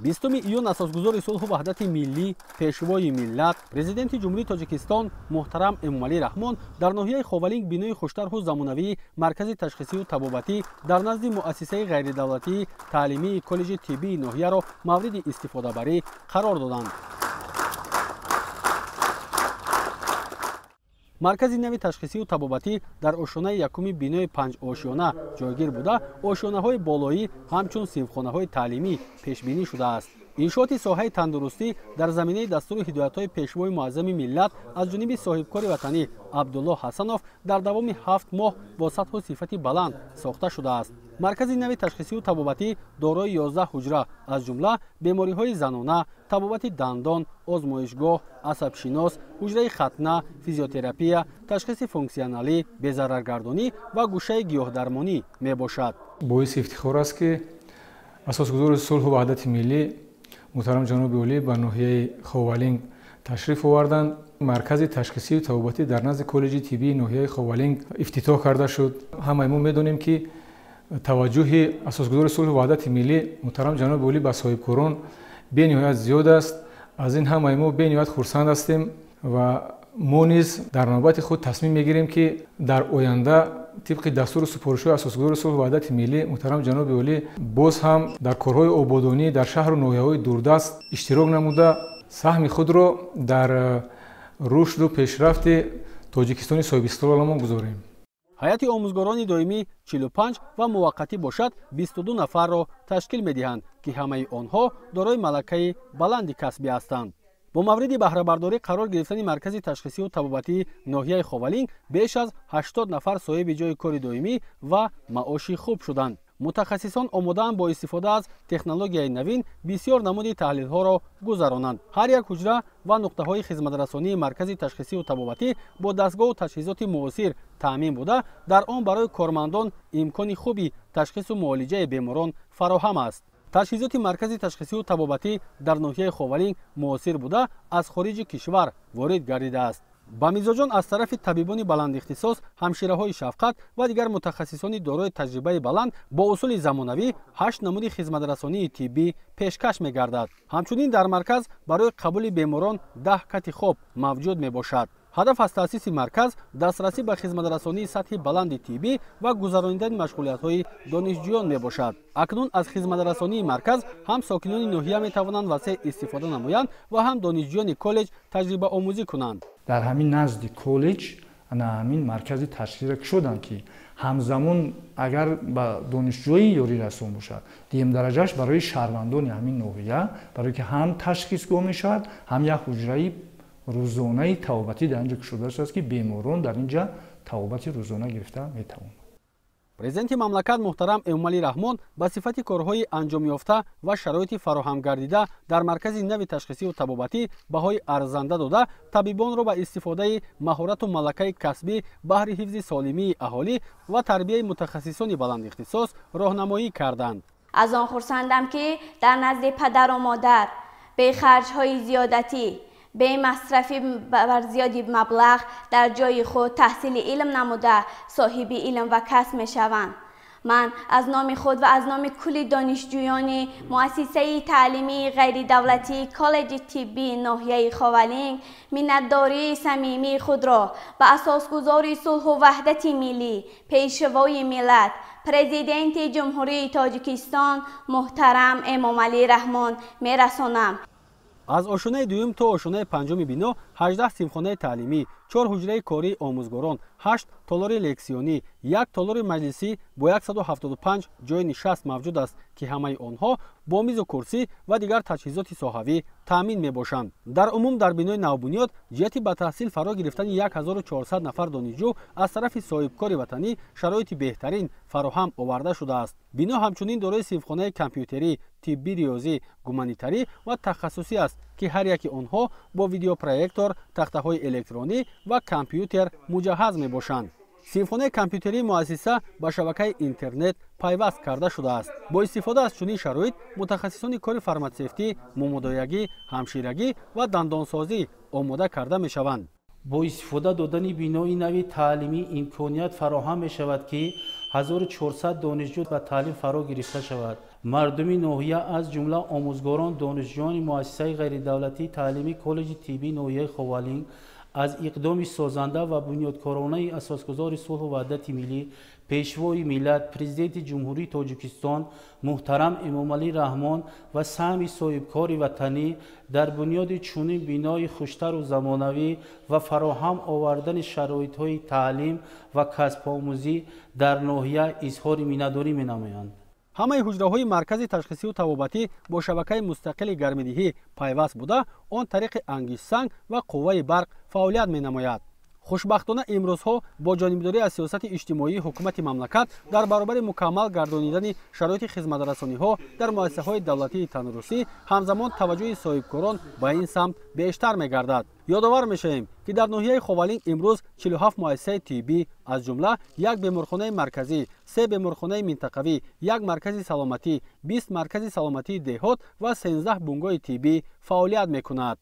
20 июн асосгузори сулҳу ваҳдати миллӣ, пешвои миллат, президенти Ҷумҳурии Тоҷикистон муҳтарам Эмомалӣ Раҳмон дар ноҳияи Ховалинг бинои хуштарҳу замонавии маркази ташхисию табобатӣ дар назди муассисаи ғайридавлатии таълимии коллеҷи тиббии ноҳияро мавриди истифодабарӣ қарор доданд. Маркази нави ташхисию табобатӣ дар ошёнаи якуми бинои панҷошёна ҷойгир буда, ошёнаҳои болоӣ ҳамчун синфхонаҳои таълимӣ пешбинӣ шудааст. Иншооти соҳаи тандурустӣ дар заминаи дастуру ҳидоятҳои пешвои муаззами миллат аз ҷониби соҳибкори ватанӣ Абдулло Ҳасанов дар давоми 7 моҳ бо сатҳу сифати баланд сохта шудааст. Маркази нави ташхисию табобатӣ дорои 11 ҳуҷра, аз ҷумла бемориҳои занона, табобати дандон, озмоишгоҳ, асабшинос, ҳуҷраи хатна, физиотерапия, ташхиси функсионалӣ, безараргардонӣ ва гӯшаи гиёҳдармонӣ мебошад. Боиси ифтихор аст, ки асосгузори сулҳу ваҳдати миллӣ муҳтарам ҷаноби олӣ ба ноҳияи Ховалинг ташриф оварданд. Маркази ташхисию табобатӣ дар назди коллеҷи тиббии ноҳияи Ховалинг ифтитоҳ карда шуд. Ҳамаи мо медонем, ки таваҷҷӯҳи асосгузори сулҳу ваҳдати миллӣ муҳтарам ҷаноби олӣ ба соҳибкорон бениҳоят зиёд аст. Аз ин ҳамаи мо бениҳоят хурсанд ҳастем ва мо низ дар навбати худ тасмим мегирем, ки дар оянда тибқи дастуру супоришҳои асосгузори сулҳу ваҳдати миллӣ муҳтарам ҷаноби олӣ боз ҳам дар корҳои ободонӣ дар шаҳру ноҳияҳои дурдаст иштирок намуда, саҳми худро дар рушду пешрафти Тоҷикистони соҳибистиқлоламон гузорем. Ҳайати омӯзгорони доимӣ 45 ва муваққатӣ бошад 22 нафарро ташкил медиҳанд, ки ҳамаи онҳо дорои малакаи баланди касбӣ ҳастанд. Бо мавриди баҳрабардорӣ қарор гирифтани маркази ташхисию табобатии ноҳияи Ховалинг беш аз 80 нафар соҳиби ҷойи кори доимӣ ва маоши хуб шуданд. Мутахассисон омодаанд бо истифода аз технологияи навин бисёр намуди таҳлилҳоро гузаронанд. Ҳар як ҳуҷра ва нуқтаҳои хизматрасонии маркази ташхисию табобатӣ бо дастгоҳу таҷҳизоти муосир таъмин буда, дар он барои кормандон имкони хуби ташхису муолиҷаи беморон фароҳам аст. Таҷҳизоти маркази ташхисию табобатӣ дар ноҳияи Ховалинг муосир буда, аз хориҷи кишвар ворид гардидааст. Ба мизоҷон аз тарафи табибони баландихтисос, ҳамшираҳои шафқат ва дигар мутахассисони дорои таҷрибаи баланд бо усули замонавӣ 8 намуди хизматрасонии тиббӣ пешкаш мегардад. Ҳамчунин дар марказ барои қабули беморон 10 кати хоб мавҷуд мебошад. Ҳадаф аз таъсиси марказ дастрасӣ ба хизматрасонии сатҳи баланди тиббӣ ва гузаронидани машғулиятҳои донишҷӯён мебошад. Акнун аз хизматрасонии марказ ҳам сокинони ноҳия метавонанд васеъ истифода намоянд ва ҳам донишҷӯёни коллеҷ таҷрибаомӯзӣ кунанд. Дар ҳамин назди коллеҷ ана ҳамин маркази ташхисро кушоданд, ки ҳамзамон агар ба донишҷӯи ёрирасон бошад, дуюм дараҷааш барои шаҳрвандони ҳамин ноҳия, барое ки ҳам ташхисгоҳ мешавад, ҳам як ҳуҷраи рӯзонаи табобатӣ дар инҷо кушода шудааст, ки беморон дар инҷа табобати рӯзона гирифта метавонанд. Президенти мамлакат муҳтарам Эмомалӣ Раҳмон ба сифати корҳои анҷомёфта ва шароити фароҳамгардида дар маркази нави ташхисию табобатӣ баҳои арзанда дода, табибонро ба истифодаи маҳорату малакаи касбӣ баҳри ҳифзи солимии аҳолӣ ва тарбияи мутахассисони баландихтисос роҳнамоӣ карданд. Аз он хурсандам, ки дар назди падару модар бе харҷҳои зиёдатӣ, бе масрафи бар зиёди маблағ дар ҷои худ таҳсили илм намуда соҳиби илм ва касб мешаванд. Ман аз номи худ ва аз номи кулли донишҷӯёни муассисаи таълимии ғайридавлатии коллеҷи тиббии ноҳияи Ховалинг миннатдории самимии худро ба асосгузори сулҳу ваҳдати миллӣ, пешвои миллат, президенти Ҷумҳурии Тоҷикистон муҳтарам Эмомалӣ Раҳмон мерасонам. Аз ошёнаи дуюм то ошёнаи панҷуми бино 18 синфхонаи таълимӣ, 4 ҳуҷраи кории омӯзгорон, 8 толори лексионӣ, 1 толори маҷлисӣ бо 175 ҷойи нишаст мавҷуд аст, ки ҳамаи онҳо бо мизу курсӣ ва дигар таҷҳизоти соҳавӣ таъмин мебошанд. Дар умум дар бинои навбунёд ҷиҳати ба таҳсил фаро гирифтани 1400 нафар донишҷӯ аз тарафи соҳибкори ватанӣ шароити беҳтарин фароҳам оварда шудааст. Бино ҳамчунин дорои синфхонаи компютерӣ, тиббӣ, риёзӣ, гуманитарӣ ва тахассусӣ аст, ки ҳар яки онҳо бо видеопроектор, тахтаҳои электронӣ ва компютер муҷаҳҳаз мебошанд. Синфхонаи компютерии муассиса ба шабакаи интернет пайваст карда шудааст. Бо истифода аз чунин шароит мутахассисони кори фарматсевтӣ, мумодоягӣ, ҳамширагӣ ва дандонсозӣ омода карда мешаванд. Бо истифода додани бинои нави таълимӣ имконият фароҳам мешавад, ки 1400 донишҷӯ ба таълим фаро гирифта шавад. Мардуми ноҳия, аз ҷумла омӯзгорон, донишҷӯёни муассисаи ғайридавлатии таълимии коллеҷи тиббии ноҳияи Ховалинг аз иқдоми созанда ва бунёдкоронаи асосгузори сулҳу ваҳдати миллӣ, пешвои миллат, Президенти Ҷумҳурии Тоҷикистон муҳтарам Эмомалӣ Раҳмон ва саҳми соҳибкори ватанӣ дар бунёди чунин бинои хуштару замонавӣ ва фароҳам овардани шароитҳои таълим ва касбомӯзӣ дар ноҳия изҳори миннатдорӣ менамоянд. Ҳамаи ҳуҷраҳои маркази ташхисию табобатӣ бо шабакаи мустақили гармидиҳӣ пайваст буда, он тариқи ангиштсанг ва қувваи барқ фаъолият менамояд. Хушбахтона, имрӯзҳо бо ҷонибдорӣ аз сиёсати иҷтимоии ҳукумати мамлакат дар баробари мукаммал гардонидани шароити хизматрасониҳо дар муассисаҳои давлатии тандурустӣ, ҳамзамон таваҷҷӯҳи соҳибкорон ба ин самт бештар мегардад. Ёдовар мешавем, ки дар ноҳияи Ховалинг имрӯз 47 муассисаи тиббӣ, аз ҷумла як беморхонаи марказӣ, се беморхонаи минтақавӣ, як маркази саломатӣ, 20 маркази саломатии деҳот ва 13 бунгоҳи тиббӣ фаъолият мекунад.